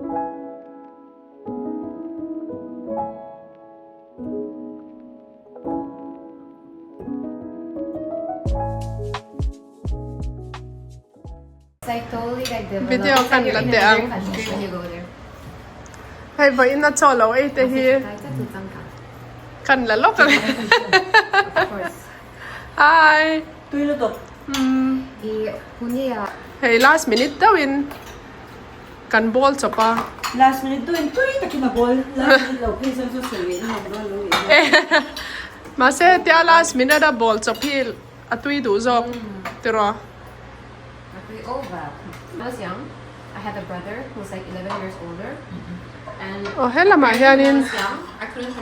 Video kan la teh ang. Hei vawiin a chaw lo ei te hi kan la lawk ang. Hi. Tui lutuk. Hei last minute deuhin kan bawl chawp a. Last minute deuhin tui takin a bawl. Last minute lo phei chuan chu sawi leh nuam dawn lo leh. Mahse tia last minute a bawl chawp hi A tui duh zawk tiraw? A tui over. I was young, I had a brother who was like 11 years older and Aw he lamah hianin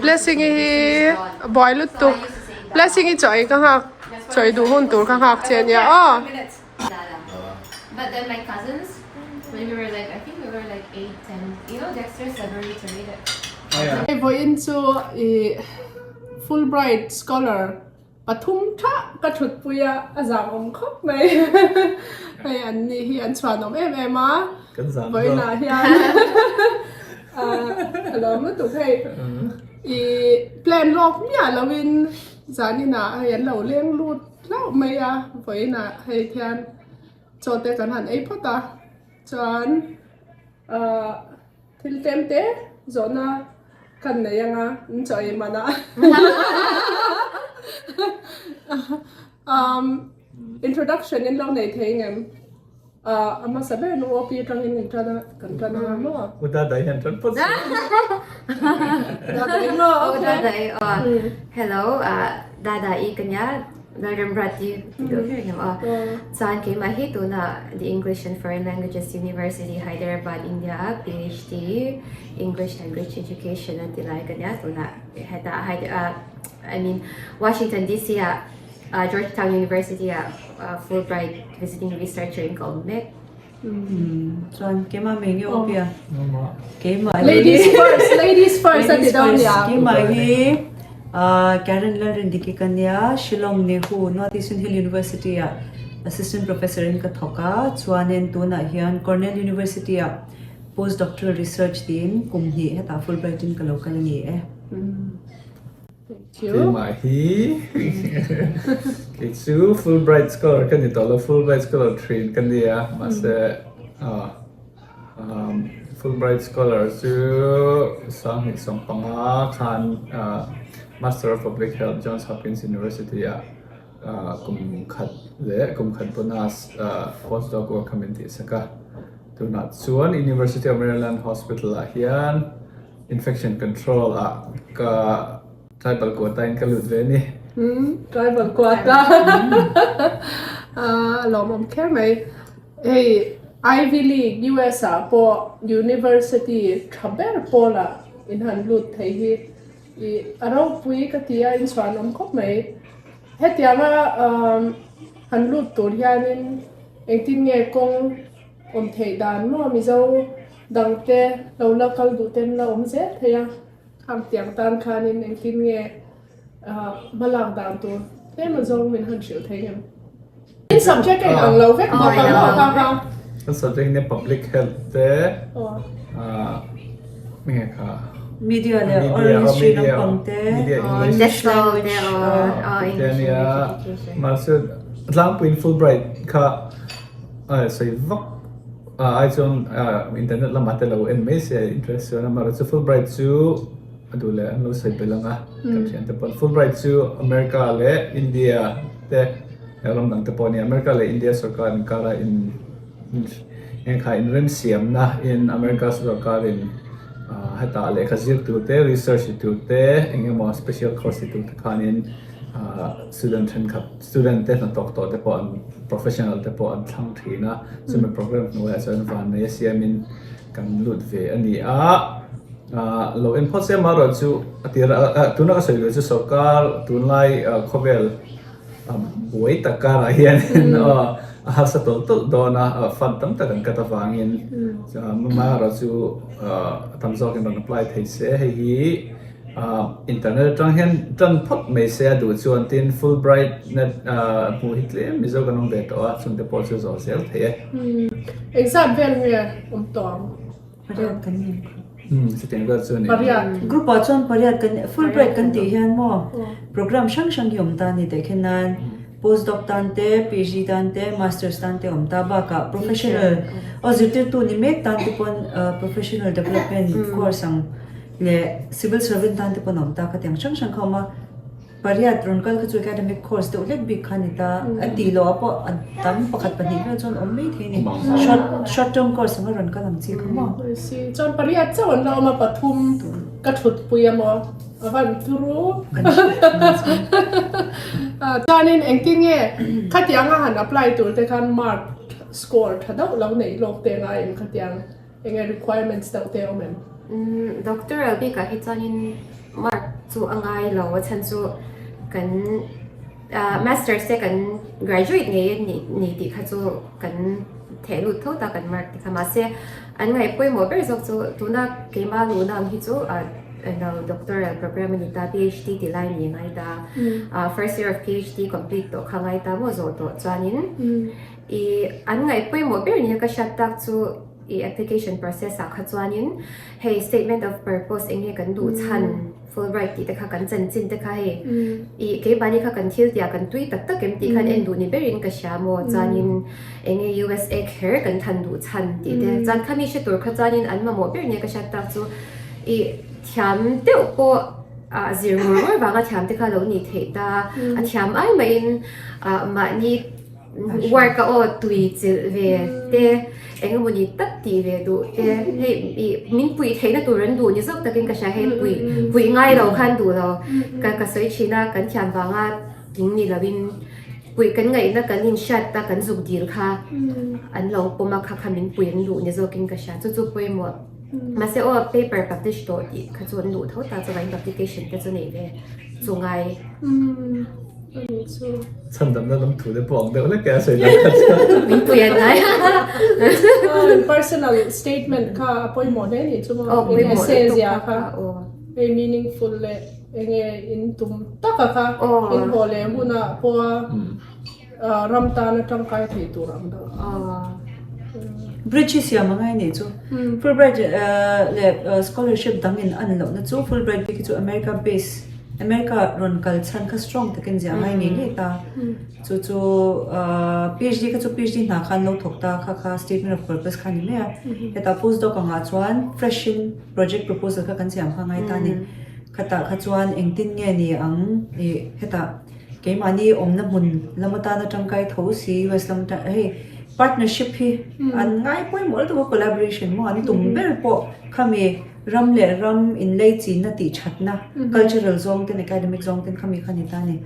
Blessing i hi buai lutuk Blessing i chaw ei ka nghak chaw ei duh hun tur ka nghak che ania aw. But then my cousins when we were like I think we were like 8 10 you know Dexter Celebrity Hei vawiin chu ih Fulbright scholar Pathum tha ka thutpui a, a zam awm khawp mai. Hei an ni hi an chhuan awm em em a, vawiinah hian a lawm lutuk hei. I plan lawk miah loin zaninah hei an lo leng lut hlauh mai a, vawiinah hei khian chaw te kan han ei phawt a, chuan ahh. Thil tlem te zawhna kan nei anga in chaw ei man a. Um introduction in lo nei thei ngem? Ah a hmasa ber nu OP atangin in tan a kan tan anga maw? U Dadai hian tan phawt se. Dadai maw? U Dadai aw. Hello ah Dadai ka nia. Lalremruati tih deuh ber em aw. Chuan keimah hi tunah The English and Foreign Languages University, Hyderabad, India a PhD English Language Education a ti lai ka nia tunah hetah I mean Washington DC ah Georgetown University ah Fulbright Visiting Researcher in ka awm mek. Chuan keimah mai nge aw pia? Keimah hi Ladies first, ladies first a ti dawn nia. Keimah hi Karen Lalrindiki ka nia, Shillong Nehu North Eastern Hill University ah Assistant Professor in ka thawk a, chuanin tunah hian Cornell University ah Postdoctoral Research tiin kum hnih hetah Fulbright in ka lo kal a ni e. Thank you. Keimah hi kei chu Fulbright scholar ka ni tawh lo, Fulbright scholar thin ka nia mahse Fulbright scholar chu sanghnih 15 khan Master of Public Health Johns Hopkins University ah kum khat leh kum khat bonus postdoc work kha min tihsak a, tunah chuan University of Maryland Hospital ah hian Infection control ah ka tribal quota in ka lut ve ni. Tribal quota a lawmawm kher mai. Hei Ivy League US ah pawh University tha ber pawlah in han lut thei hi i a ropui ka ti a inchhuan awm khawp mai. Hetianga han lut tur hianin engtin nge kawng awm theih dan maw Mizo Dangte lo la kal duh ten la awm zel thei a, khang tiang tan khanin engtin nge hmalak dan tur tlem a zawng min han hrilh thei em? In subject a inang lo vek bawk ang maw kha kha? Kan subject hi public health te nge kha? Media leh oral history lampang te, English language te ania mahse tlangpuiin Fulbright kha sawi vak Ai chuan internet lamah te lo en mai se a interest chuan amaherawhchu Fulbright chu a duh leh an lo sawi belh ang a kan thian te pawh Fulbright chu America leh India te ram dang te pawh a ni America leh India sorkar inkara in engkha inremsiamna in America sorkar in hetah lehkha zir tur te research ti tur te eng emaw special course ti tur te khanin student thenkhat Student te hnathawk tawh te pawh an professional te pawh an thlang thin a, chumi program hnuaiah chuan vannei a siamin kan lut ve a ni a. Lo en phawt se amaherawh chu a tir a tuna ka sawi ve chu sorkar tunlai khawvel buai tak karah hianin a harsa tawlh tawlh dawn a, fund tam tak an cut avangin amaherawh chu a tam zawkin rawn apply thei se hei hi. Internet atang hian tan phawt mai se a duh chuan tin Fulbright net hmuh hi tlem Mizo kan awm ve tawh a, chungte pawh chu zawh zel thei e. Engzat vel nge awm tawh ang? Pariat kan ni ang kha. Umm chutiang vel chu a ni. Pariat. Group ah chuan pariat kan Fulbright kan tih hian maw program hrang hrang hi awm ta a ni teh khen nan postdoc tan te, PhD tan te, masters tan te awm ta bakah professional aw zirtirtu ni mek tan te pawn professional development course ang leh civil servant tan te pawn awm ta khatiang hrang hrang kha awm a. Pariat rawn kal kha chu academic course deuh hlek bik kha a ni ta. A tih loh ah pawh a tam pakhat pahnih vel chuan awm mai thei a ni. Short short term course anga rawn kal ang chi kha maw? Si chuan pariat chauh an la awm a pathum ka thut pui a maw? A van turu. Chuanin engtin nge khatiang a han apply tur te khan mark score tha deuh lo neih lawk te ngai em khatiang Enge requirements deuh te awm em? Doctoral bikah hi chuanin mark chu a ngai lo a chhan chu kan masters te kan graduate ngei a ni tih kha chu kan theh lut tho ta kan mark te kha mahse an ngaih pawimawh ber zawk chu tuna keimah luhna ang hi chu doctoral program a ni ta PhD ti lai ni ngai ta first year of PhD complete tawh kha ngai ta maw zawh tawh chuanin I an ngaih pawimawh ber nia ka hriat tak chu i application process ah kha chuanin hei statement of purpose eng nge kan duh chhan Fulbright tih te kha kan chanchin te kha hei i keimahni kha kan thil tih ah kan tui tak tak em tih khan en duh ni berin ka hria maw chuanin eng nge USA kher kan than duh chhan tih te chuan khami hre tur kha chuanin an mamawh ber nia ka hriat tak chu i thiam deuh pawh ah zir ngur ngur vanga thiam te kha lo nih theih ta a thiam ai maiin ah mahni Work a aw tui chilh ve te eng emaw ni tak tih ve duh te hei ih min puih theihna tur an duh ni zawk takin ka hria hei puih puih ngai lo khan duh lo ka ka sawi thin a kan thiam vanga tling ni lovin puih kan ngaihna kan inhriat ta kan zuk dil kha an lo pawm a kha kha min puih an duh ni zawkin ka hria chu chu pawimawh mahse aw paper publish tawh tih kha chu an duh tho ta chuan publication te chu nei ve chu ngai. Chhandamna lam thu te pawh ang deuh hlek e a sawi dan kha chuan. Min pui an ngai. Personal statement kha a pawimawh hle ni chu maw? Eng nge se zia kha hei meaningful leh eng nge in tum taka kha in haw leh hunah pawha ram tana tangkai thei tur ang deuh. Bridge hi siam a ngai nih chu. Fulbright leh scholarship dangin a ni lohna chu Fulbright bik hi chu America base America rawn kal chhan kha strong takin ziah ngai ngei ngei ta. Chu chu PhD kha chu PhD hna khan lo thawk ta kha kha statement of purpose kha ni mai a. Hetah postdoc angah chuan fresh in project proposal kha kan siam kha ngai ta ni. Khatah kha chuan engtin nge ni ang ih hetah keimahni awmna hmun lam atana tangkai tho si US lam atang hei partnership hi an ngai pawimawh lutuk a collaboration maw an tum ber pawh khami Ram leh ram inlei chinna tih thatna, cultural zawng ten, academic zawng ten khami kha ni ta a ni.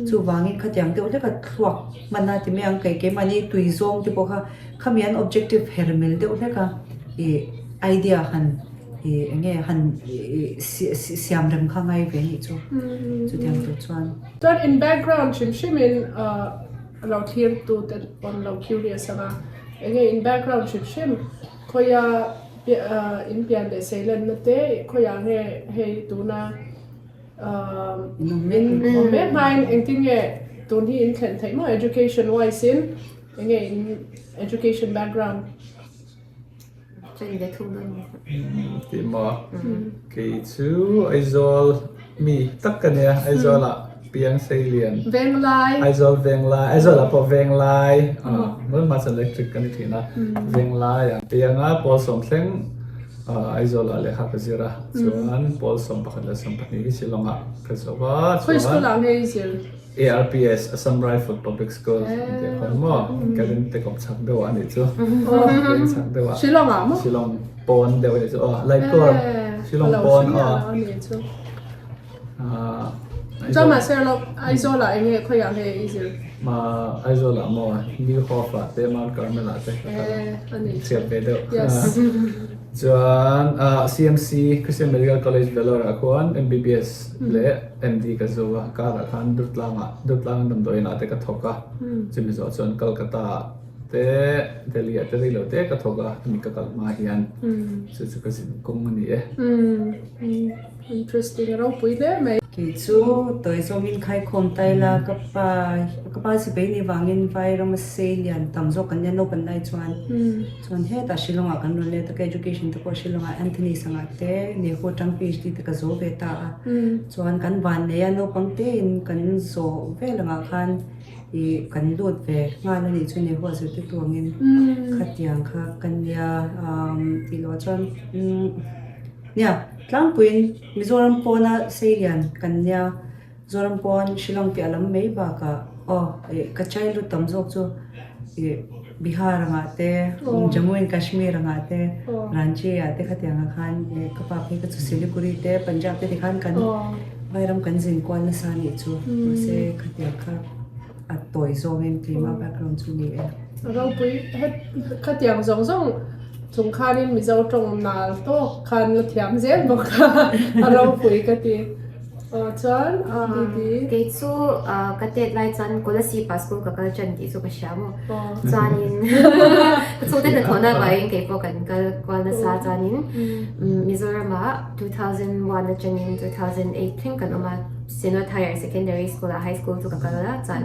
Chuvangin khatiang deuh hleka thluak hman a ti mai ang, kei keimahni tui zawng te pawh kha khami an objective her mil deuh hleka ih idea han ih eng nge han ih siam rem kha ngai ve a nih chu chutiang tur chuan. Chuan in background hrim hrimin lo thlir tu te pawn lo curious anga eng nge in background hrim hrim Khawia in pian leh seilenna te khawiah nge hei tuna in awm mek hmain engtin nge tun hi in thlen theih maw education wise in eng nge in education background. Chuan ve thung dawn nge. Tih maw? Kei chu Aizawl mi tak ka nia Aizawl ah piang seilian. Venglai. Aizawl Venglai Aizawl ah pawh Venglai hmun hma chuan electric ka ni thin a Venglai ah piang a pawl sawm thleng Aizawl ah lehkha ka zir a chuan pawl 11 leh 12 hi Shillong ah ka zo a chuan Khawi school ah nge i zir? ARPS Assam Rifle Public School tih kha maw ka rin te kawp chhak deuh a nih chu rin chhak deuh ah Shillong ah maw? Shillong pawn deuh a nih chu aw Laikawr Shillong pawn aw. Chuan mahse lo Aizawl ah enge khawiah nge i zir? Ma Aizawl ah maw New Hope ah te Mount Carmel ah te ka kal a chhiat ve deuh. Chuan CMC Christian Medical College Vellore ah khuan MBBS leh MD ka zo a karah khan Durtlang ah Durtlang damdawiin ah te ka thawk a chumi zawh chuan Kolkata ah. te Delhi ah te rei lo te ka thawk a hemi ka kal hma hian chu chu ka zin kawng a ni e. Interesting ropui hle mai. Kei chu tawi zawngin khaikhawm tai la ka pa ka pa sipai nih vangin vai rama sei lian tam zawk kan nia naupang lai chuan chuan hetah Shillong ah kan rawn let a ka education te pawh Shillong ah Anthony sangah te Nehu atang PhD te ka zo ve ta a chuan kan van nei a naupang tein kan zawh vel angah khan ih kan lut ve nghal a nih chu Nehu a zirtir tu angin khatiang kha ka nia tih loh ah chuan Nia, tlangpuiin Mizoram pawna seilian kan nia, Zoram pawn Shillong piah lam mai bakah aw ih ka childhood tam zawk chu ih Bihar angah te, Jammu and Kashmir angah te, Ranchi ah te khatiang ah khan ih ka pa phei kha chu Siliguri te, Punjab te tikhan kan Vairam kan zin kual nasa a nih chu, mahse khatiang kha a tawi zawngin keimah background chu ni e. Ropui het khatiang zawng zawng chung khanin Mizo tawng nal tawk khan la thiam zel bawk a, a ropui ka ti. Aw chuan Didi. Kei chu ka tet lai chuan Kolasib ah school ka kal tan tih chu ka hria maw. Chuanin ka chhungte hnathawhna avangin kei pawh kan kal kual nasa chuanin Mizoram ah 2001 atangin 2008 thleng kan awm a. Synod Higher Secondary School ah high school chu ka kal a chuan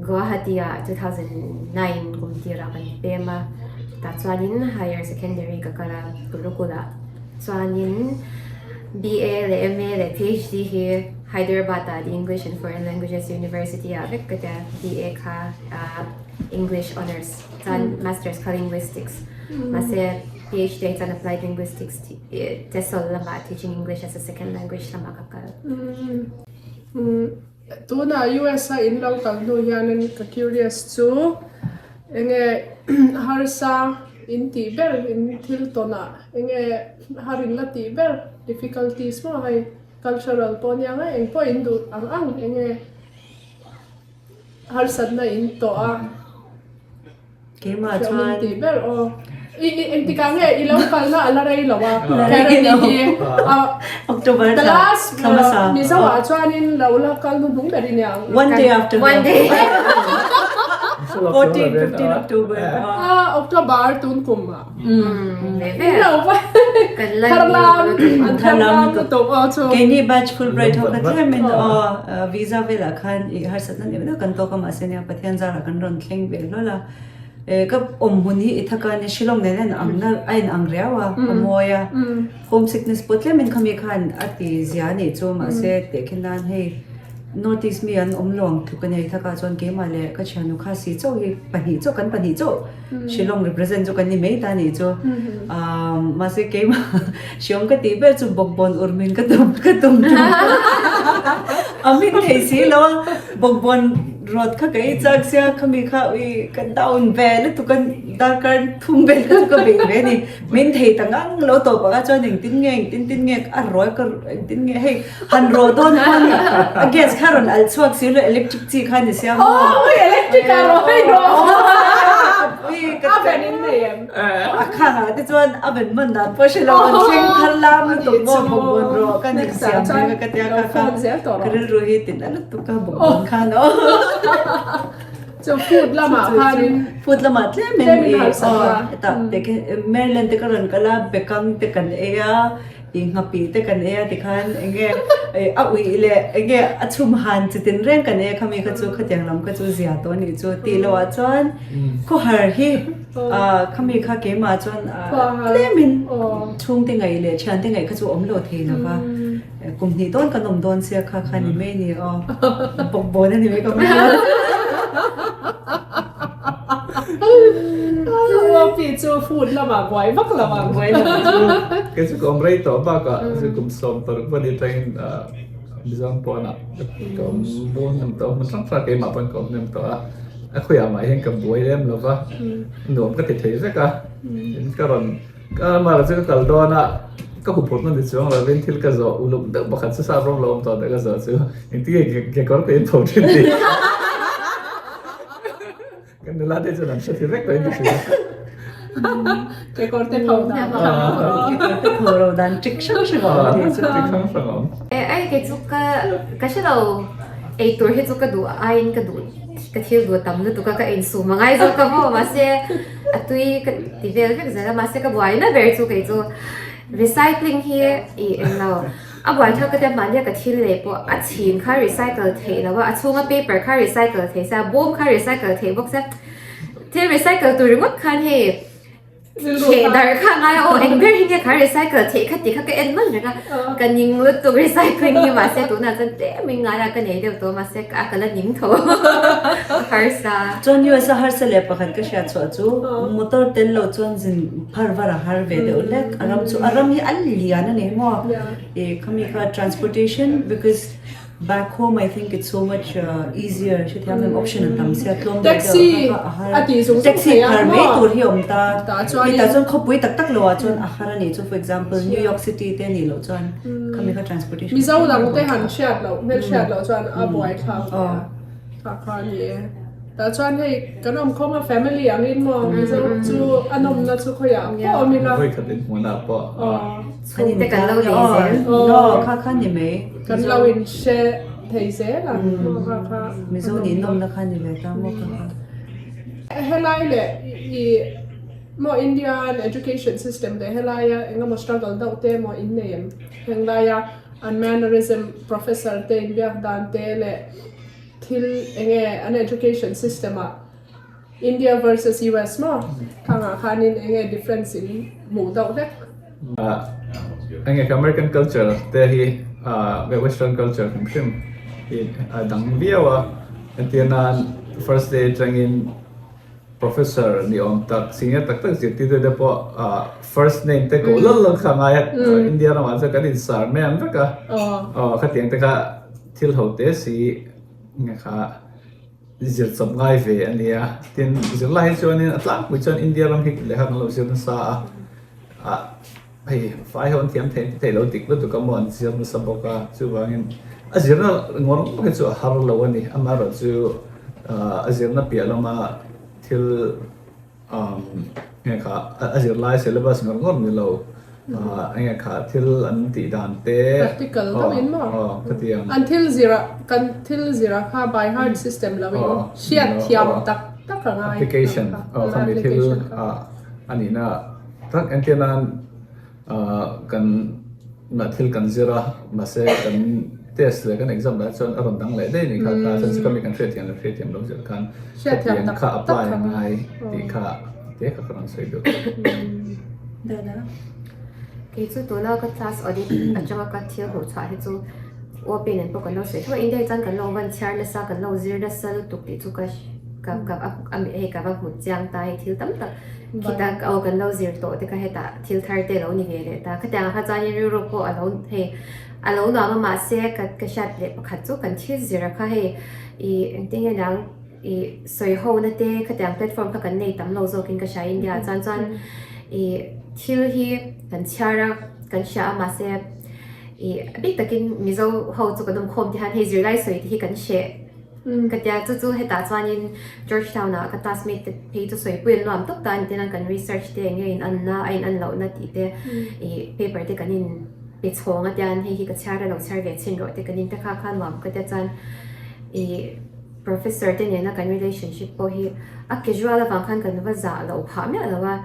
Guwahati ah 2009 kum tirah kan pem a tah chuanin higher secondary ka kal a Gurukul ah chuanin BA leh MA leh PhD hi Hyderabad ah the English and Foreign Languages University ah vek ka tia BA kha English Honours chuan Masters kha Linguistics mahse PhD ah hi chuan Applied Linguistics TESOL lamah Teaching English as a Second Language lamah ka kal. Tunah US a in lo kal hnu hianin ka curious chu enge harsa in tih ber in thil tawnah enge har in la tih ber difficulties maw hei cultural pawh ania nga eng pawh in duh ang ang enge harsatna in tawh a. Keimah chuan. Tih ber aw. I i engtikah nge i lo kalna a la rei lo a. Karen i hi. October The last Mizo ah chuanin lo la kal hnu hnung ber i nia ang. One day after. One day. 14, 15 October. Ah, October tun kum ah. Keini batch Fulbright ho kha tlem in aw visa velah khan ih harsatna ni emaw kan tawk a mahse nia Pathian zarah kan rawn thleng ve hlawl a eh ka awm hmun hi i thaka nia Shillong nen a in ang na a in ang riau a a mawi a home sickness pawh tlem in khami khan a ti zia a nih chu mahse tehkhin nan hei North East mi an awm lo ang tluk a nia i thaka chuan keimah leh ka thiannu kha si chauh hi pahnih chauh kan pahnih chauh Shillong represent chu kan ni mai ta nih chu mahse keimah hriawm ka tih ber chu bawkbawn urmin ka tum ka tum tum a min thei si lo a bawkbawn rawt kha ka ei chak sia khami kha ui ka down ve lutuk a darkar thum vel kha chu ka bei ve a ni min thei ta ngang lo tawp ang a chuan engtin nge engtin tin nge a rawi ka engtin nge hei han rawh dawn pawn a gas kha rawn alh chhuak si lo electric chi kha ni sia maw Oh, ui electric a rawi rawh a ven in nei em a khang ah te chuan a ven man dan pawh hre lo an thleng thar lam lutuk maw bawkbawn rawh ka nih siam ve ka tia kha kha ka rilru hi tin a lutuk a bawkbawn khan aw chu food lamah khanin food lamah tlem in i aw hetah te khi Maryland te ka rawn kal a bekang te kan ei a I nghapih te kan ei a tikhan enge a uih leh enge a chhum han chi tin reng kan ei a khami kha chu khatiang lam kha chu zia tawh a nih chu tih loh ah chuan khawhar hi khami kha keimah chuan tlemin chhungte ngaih leh thiante ngaih kha chu awm lo thei lo va kum hnih dawn kan awm dawn sia kha kha ni mai a ni aw bawkbawn a ni mai ka hmu Uapi chu food lamah buai vak lo ang. Buai lo ang chu. Kei chu ka awm rei tawh bakah chu kum 16 pahnih atangin Mizoram pawnah ka awm dawn hnem tawh a, hmun hrang hrang keimah pawn ka awm hnem tawh a, a khawiah mah hian ka buai lem lo va, nuam ka ti thei vek a, tin ka rawn ka mah chu ka kal dawn a, ka huphurhna ni chuang lovin thil ka zawh uluk deuh pakhat chu sap rawng lo awm tawh teh ka zawh chu engtin nge kekawr ka inpho thin tih. Kan nula te chuan an hre thei vek tawh in ka hria. Kekawr te pho dan. Kekawr te pho ro dan trick hrang hrang a awm thei chu. Trick hrang hrang a awm. Eh ai kei chu ka ka hre lo ei tur hi chu ka duh aiin ka duh Ka thil duh tam lutuk a, ka insum a ngai zawk a maw mahse a tui ka ti vel vek zel a, mahse ka buaina ber chu kei chu recycling hi ih englo a buai thlak ka tia mahnia ka thil leh pawh a chhin kha recycle theih lo a, a chhunga paper kha recycle thei se a bawm kha recycle theih bawk se thil recycle tur ringawt khan hei Theh darh kha a ngai a, aw eng ber hi nge kha recycle theih kha tih kha ka en nawn reng a, ka ning lutuk recycling hi mahse tunah chuan tlem in ngai a ka nei deuh tawh mahse a ka la ning tho a harsa. Chuan US a harsa leh pakhat ka hriat chhuah chu motor tel lo chuan zin phar var a har ve deuh hlek a ram chu a ram hi a lian a ni maw ih khami kha transportation because Back home I think it's so much easier hrethiam em option a tam sia tlawm deuh deuh a har taxi phar mai tur hi a awm ta hetah chuan khawpui tak tak lo ah chuan a har a nih chu for example New York City te anih loh chuan khami kha transportation Mizo dang te han hriat loh hmel hriat loh chuan a buai thlak ve a kha kha a ni e tah chuan hei kan awm khawm a family angin maw Mizo chu a nawmna chu khawiah pawh awm ila Vawikhat inhmuhna pawh Chhungte kan lo nei zel. Kha kha ni mai. Kan lo in hre thei zel a maw kha kha. Mizo nih nawmna kha ni ve ta maw kha kha. Helai leh i maw Indian education system leh helaia engemaw struggle deuh te maw in nei em? Henglaia an mannerism professor te inbiak dan te leh thil enge an education system ah India versus US maw? Khangah khanin enge difference in hmuh deuh vek? Enge ka American culture te hi Western culture hrim hrim hi a dang viau a, entir nan first day atangin professor ni awm tak senior tak tak zirtirtu te pawh first name te koh lal lal kha a ngai a, India ramah chuan kan insar mai ang vek a, aw khatiang te kha thil ho te si nge kha. Zir chawp ngai ve a nia. Tin, zirlai hi chuanin a tlangpui chuan India ram hi lehkha kan lo zir nasa a, ah hei fai ho an thiam thei thei lo dik lutuk a maw an zir nasa bawk a, chuvangin a zirna ngawr ngawr hi chu a har lo a ni. Amaherawhchu a zirna piah lama thil Nge kha a zirlai syllabus ngawr ngawr ni lo enge kha thil an tih dan te Practical deuh in maw? Khatiang. An thil zir ah kan thil zir ah kha by heart system lo in hriat thiam tak tak a ngai. Application aw khami thil a nihna tak entir nan Kan na thil kan zir a, mahse kan test leh kan exam lah chuan a rawn dang leh daih a ni kha kha chuan chukami kan hriatthiam leh hriatthiam lo zir khan khatiang kha apply a ngai tih kha te kha ka rawn sawi deuh tawh. Kei chu tuna ka class audit atanga ka thil hmuh chhuah hi chu open an pawh kan lo sawi tho a, India hi chuan kan lo van chhiar nasa kan lo zir nasa lutuk tih chu ka ka hei ka va hmu chiang ta hei thil tam tak Khita aw kan lo zir tawh te kha hetah thil thar te lo ni ve leh ta. Khatiang ah kha chuanin rilru pawh a lo hei a lo nuam a mahse ka ka hriat leh pakhat chu kan thil zir a kha hei ih engtin nge niang ih sawi ho na te khatiang platform kha kan nei tam lo zawkin ka hria India ah chuan chuan ih thil hi kan chhiar a kan hria a mahse ih a bik takin Mizo ho chu kan awm khawm te hian hei zirlai sawi te hi kan hreh Ka tia chu chu hetah chuanin Georgetown ah ka classmate te phei chu sawipui an nuam tawp ta a ni ten a kan research te eng nge in an na a in an lohna tih te ih paper te kan in pe chhawng a tian hei hi ka chhiar a lo chhiar ve chhin rawh te kan in te kha kha nuam ka tia chuan ih professor te nena kan relationship pawh hi a casual avang khan kan va zah loh phah miah lo a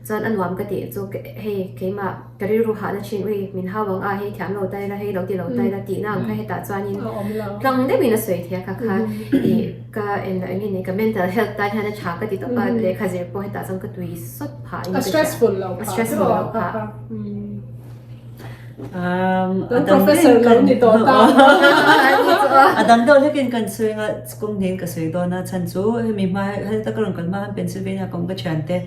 chuan a nuam ka tih chu hei keimah Ka rilru hahna thin ui, min hau ang a, hei thiam lo ta ila, hei lo ti lo ta ila tihna ang kha hetah chuanin tlang deuhin a sawi thei a kha kha ih ka en loh engin ka mental health tan hian a tha ka ti tawp a, lehkha zir pawh hetah chuan ka tui sawt phah in ka hria. A stressful lo phah. A stressful lo phah. Kan professor lo ni tawh ta. A dang deuh hlekin kan sawi anga kawng hnen ka sawi dawn a chhan chu hemi hma heta ka rawn kal hma khan Pennsylvania ka awm ka thiante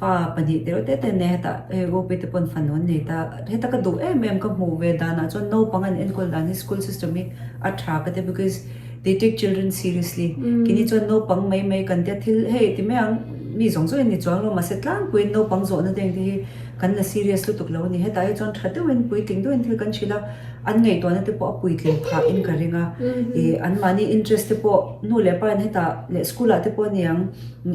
Fa pahnih te reuh te te nei hetah hei Ruby te pawn fanu an nei ta heta ka duh em em ka hmuh ve danah chuan naupang an enkawl dan hi school system hi a tha ka ti because they take children seriously kini chuan naupang mai mai kan tia thil hei ti mai ang mi zawng zawng in ni chuang lo mahse tlangpuiin naupang zawhna te engte hi. kan la serious lutuk lo a ni. Hetah hi chuan tha deuhin puitling deuhin thil kan hrilh a, an ngaihtuahna te pawh a puitling phah in ka ring a. Ih anmahni interest te pawh nu leh pa in hetah leh school ah te pawh a niang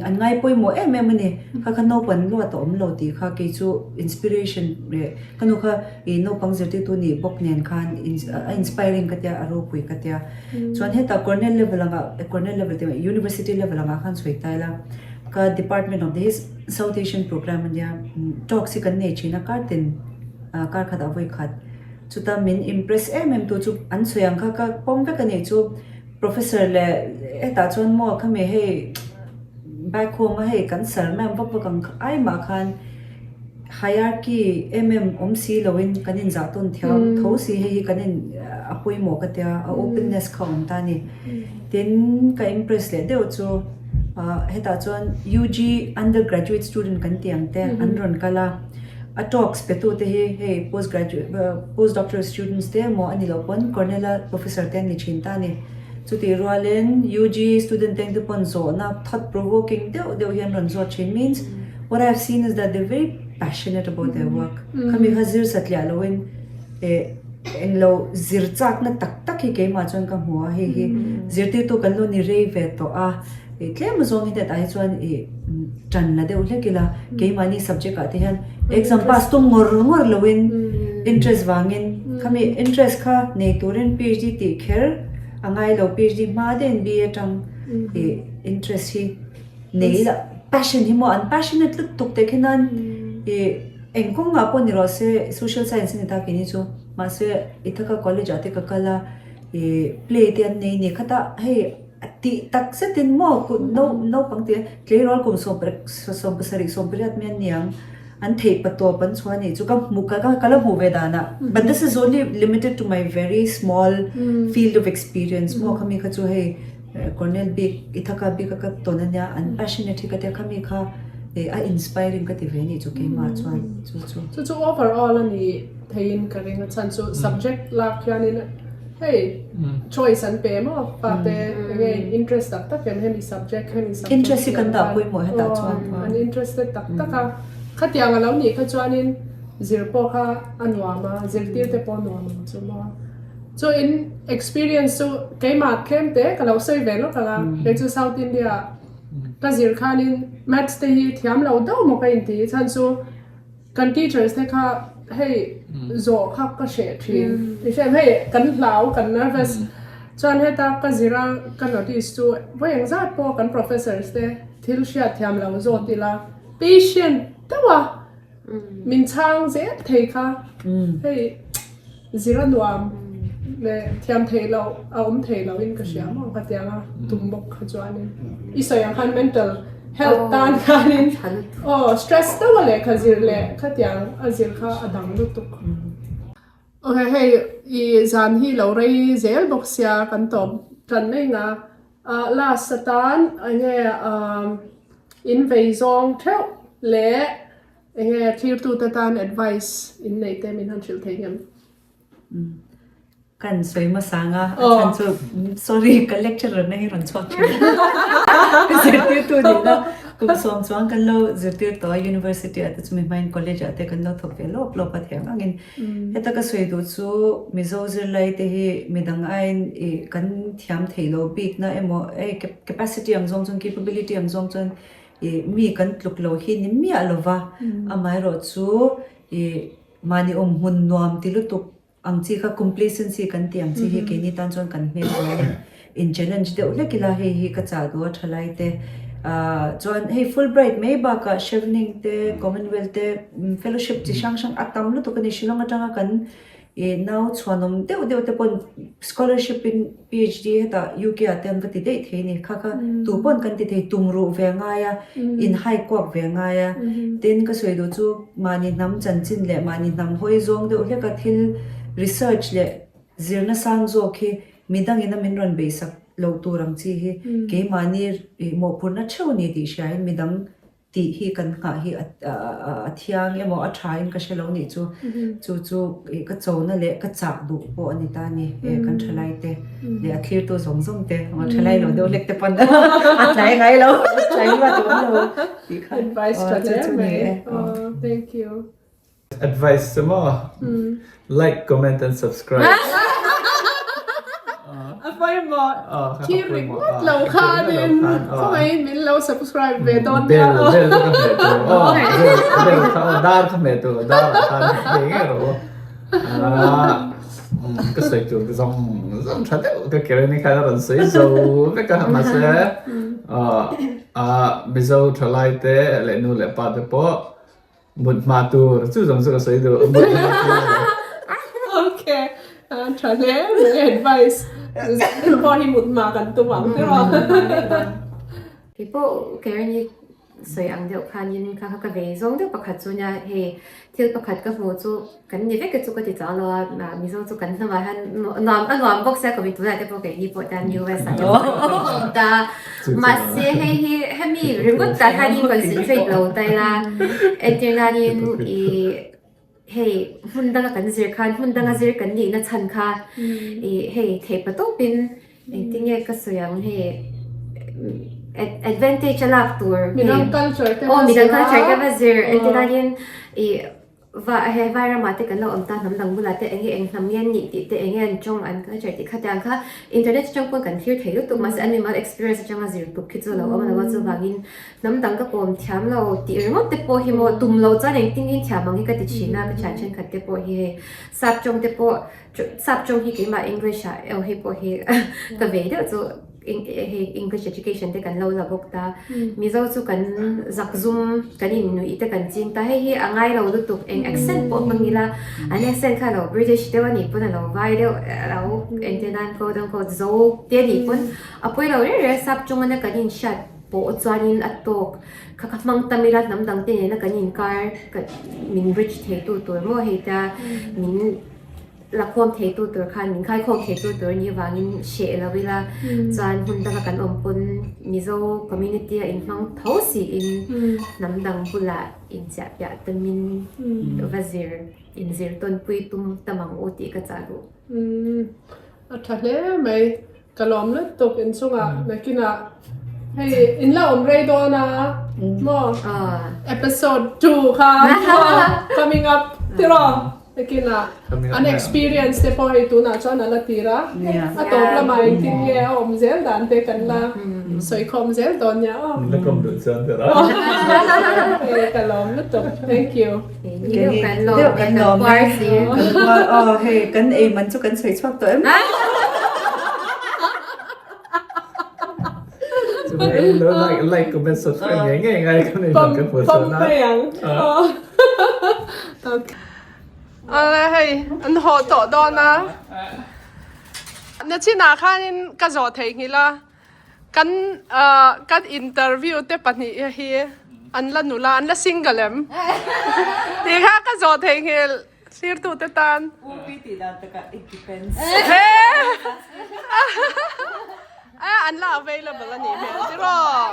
an ngai pawimawh em em a ni. Kha kha naupang luat a awm lo tih kha kei chu inspiration leh ka nu kha ih naupang zirtirtu nih bawk nen khan a inspiring ka tia a ropui ka tia. Chuan hetah Cornell level anga Cornell level tih University level angah khan sawi ta ila ka department of the hi South Asian program a nia talks hi kan nei thin a kar tin kar khatah vawi khat chuta min impress em em tu chu an sawi ang kha ka pawm vek a nih chu professor leh hetah chuan maw khami hei back home a hei kan sir ma'am vak vak ang ai mah khan hierarchy em em awm si lo in kan inzah tawn thiam tho si hei hi kan in a pawimawh ka tia a openness kha a awm ta a ni. Tin, ka impress leh deuh chu hetah chuan UG undergraduate student kan tih ang te an rawn kal a, a talks pe tu te hi hei postgraduate postdoctoral students te emaw a ni loh pawn Cornell a professor te an ni thin ta a ni. Chutih rualin UG student te te pawn zawhna thought provoking deuh deuh hi an rawn zawt thin means what I have seen is that they are very passionate about their work khami kha zir satliah loin eh Englo zir chakna tak tak hi keimah chuan ka hmu a, hei hi zirtirtu kan lo ni rei ve tawh a, ih tlem zawng hi hetah hi chuan ih tan la deuh hlek ila keimahni subject ah te hian exam pass tum ngawr ngawr loin interest vangin khami interest kha nei turin PhD tih kher a ngai lo PhD hma deuhin BA atang ih interest hi nei ila passion hi maw an passionate lutuk teh khin nan ih Eng kawngah pawh ni rawh se, social science a ni ta keini chu. Mahse, Ithaca College ah te ka kal a, ih play te an nei ni khat a, hei tih tak zetin maw kut no naupang tih tleirawl kum 17 18 mai an ni ang, an theih patawp an chhuah a nih chu ka hmuh ka ka la hmuh ve dan ah. But this is only limited to my very small field of experience maw khami kha chu hei Cornell bik Ithaca bik a ka tawn a nia, an passionate hi ka tia khami kha a inspiring ka ti ve anih chu keimah chuan chu chu. Chu chu overall a ni theiin ka ring a chhan chu subject lak hianin hei choice an pe maw fate enge interest tak tak em hemi subject hemi subject interest hi kan dah pawimawh hetah chuan an interested tak tak a khatiang a lo nih kha chuanin zir pawh kha a nuam a zirtir te pawh a nuam ang chu maw. Chu in experience chu keimah tlem te ka lo sawi ve lawk ang a, kei chu South India ka zir khanin maths te hi thiam lo deuh maw ka inti chhan chu kan teachers te kha hei zawh kha ka hreh thin ti hrem hei kan hlau kan nervous chuan heta ka zir a ka notice chu vawi engzat pawh kan professors te thil hriat thiam lo zawt ila patient deuh a Min chhang zel thei kha hei zira nuam leh thiam theih loh a awm thei loh in ka hria maw ka tiang a tum bawk kha chuanin i sawi ang khan mental health tan khanin aw stress deuh a lehkha zir leh khatiang a zir kha a dang lutuk. Ok hei i zan hi lo rei zel bawk sia kan tawp tan mai nga last atan enge in vei zawng theuh leh enge thirtute tan advice in neih te min han hrilh thei ngem. Kan sawi hmasa ang a, a chhan chu sorry ka lecturer na hi rawn chhuak thin a, zirtirtu nihna kum sawm chuang kan lo zirtir tawh a university ah te chumi hmain college ah te kan lo thawk ve lawp lawp a thiang angin heta ka sawi duh chu Mizo zirlai te hi midang aiin ih kan thiam theih loh bikna emaw hei capacity ang zawng chuan capability ang zawng chuan ih mi kan tluk lo hi ni miah lova amaherawh chu ih mahni awm hmun nuam ti lutuk Ang chi kha complacency kan tih ang chi hi keini tan chuan kan hmel rualin in challenge deuh hlek ila hei hi ka chah duh a tha lai te ah chuan hei Fulbright mai bakah Chevening te Commonwealth te fellowship chi hrang hrang a tam lutuk a ni Shillong atanga kan ih nau chhuanawm deuh deuh te pawn scholarship in PhD hetah UK ah te an va ti daih thei a ni kha kha tu pawn kan ti thei tum ruh ve a ngai a in hai kuak ve a ngai a tin ka sawi duh chu mahni hnam chanchin leh mahni hnam hawi zawng deuh hlek a thil research leh zirna sang zawk hi midangin a min rawn beisak loh tur ang chi hi keimahni mawhphurhna theuh a ni tih hriain midang tih hi kan nghah hi a thiang emaw a tha in ka hre lo nih chu chu chu ih ka chona leh ka chah duh pawh a ni ta a ni e kan thalai te leh a thlirtu zawng zawng te aw thalai lo deuh hlek te pawn a tlai ngai lo tlai ruat awm lo tih kha Advice aw tha chu hle chu ni mai e aw thank you. advice chu maw like comment and subscribe. A pawimawh thil ringawt lo khanin khawngaihin min lo subscribe ve dawn nia. Bell bell ka hmeh tur aw bell kha aw dar ka hmeh tur dar ah khan hmeh ngei rawh u. Ka sawi tur ka zawng zawng tha deuh ka Karen-i khan a rawn sawi zo vek a mahse Mizo thalai te leh nu leh pa te pawh mut hma tur chu zawng chu ka sawi duh mut hma tur. Ok tha hle mai advice pawh hi mut hma kan tum ang tiraw. Keipawh Karen-i Sawi ang deuh khanin kha kha ka vei zawng deuh pakhat chu nia hei thil pakhat ka hmuh chu kan ni vek te chu ka ti chang lo a Mizo chu kan hnamah hian nuam a nuam bawk sia ka mi tunah te pawh keini pawh tan US ah te pawh kan awm ta mahse hei hi hemi ringawt tah hianin concentrate lo ta ila entir nanin ih hei hmun danga kan zir khan hmun danga zir kan nihna chhan kha ih hei theih pa tawpin Engtinge ka sawi ang hei advantage a lak tur Midang culture te aw midang culture te va zir entirnain i va he vai ramah te kan lo awm ta hnam dang bulah te enge eng hnam nge an nih tih te enge an tawng an culture tih kha te ang kha internet atang pawn kan thlir thei lutuk mahse an mimal experience atanga zir tuk khi chu a lo awm lo a chuvangin hnam dang ka kawm thiam lo tih ringawt te pawh hi maw tum lo chuan engtin thiam ang hi ka ti thin a ka thian thenkhat te pawh hi hei sap tawng te pawh Sap tawng hi keimah English ah eo hei pawh hi ka vei deuh chu hei English education te kan lo la bawk ta. Mizo chu kan zak zum kan in nuih te kan ching ta hei hi a ngai lo lutuk eng accent pawh hmang ila an accent kha lo British deuh a nih pawn a lo vai deuh a lo engtin nan quote unquote zo te a nih pawn a pawi lo reng reng a sap tawng ana kan inhriat pawh chuanin a tawk kha ka hmang tam ila hnam dang te nena kan inkar min bridge thei tu tur maw hei ta min La khawm theitu tur khan min khai khawm theitu tur nih avangin hreh lo ila chuan hmun danga kan awm pawn Mizo community a inhmang tho siin hnam dang bulah inchiah piah tamin va zir inzir tawnpui tum tam ang u tih ka chah duh. A tha hle mai. Ka lawm lutuk inchungah nakinah hei in la awm rei dawn a maw episode 2 kha coming up tiraw nakinah an experience te pawh hei tunah chuan a la tir a a tawp lamah engtin nge a awm zel dan te kan la sawi khawm zel dawn nia aw. La kawm duh chuan tiraw. Ka lawm lutuk thank you. Kan lawm kan puar si. Aw hei kan ei man chu kan sawi chhuak tawh em? Like like comment subscribe nge nge ngai kan ei man kan puar chuan na. Ale hei an haw tawh dawn a. Nachinah khanin ka zawh theihnghilh a. Kan kan interview te pahnih hi an la nula an la single em tih kha ka zawh theihnghilh thlir te tan. U pi tih dan takah it depends. A an la available a nih hmel tiraw.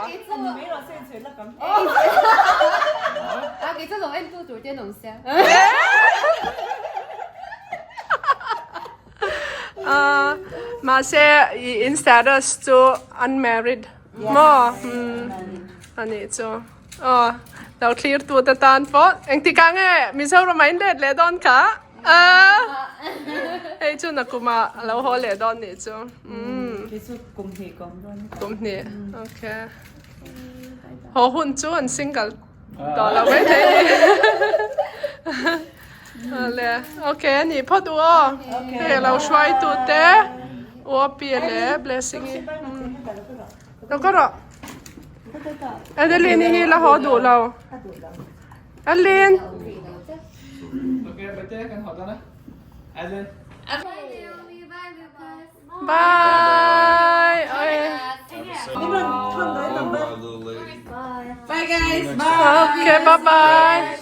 A kei chu lo en tu tur te an awm sia. Mahse i in status chu unmarried maw a nih chu aw lo thlir tu te tan pawh engtik ah nge Mizoram ah in let leh dawn kha hei chu nakum ah a lo haw leh dawn nih chu kum hnih ka awm dawn kum hnih okay haw hun chu an single tawh lo maithei a ni. Le ok ani phawt u aw hei a lo hruai tu te u a pi leh blessing i lo ka rawh Adeline hi la haw duh lo Adeline Bye Bye guys Okay bye bye.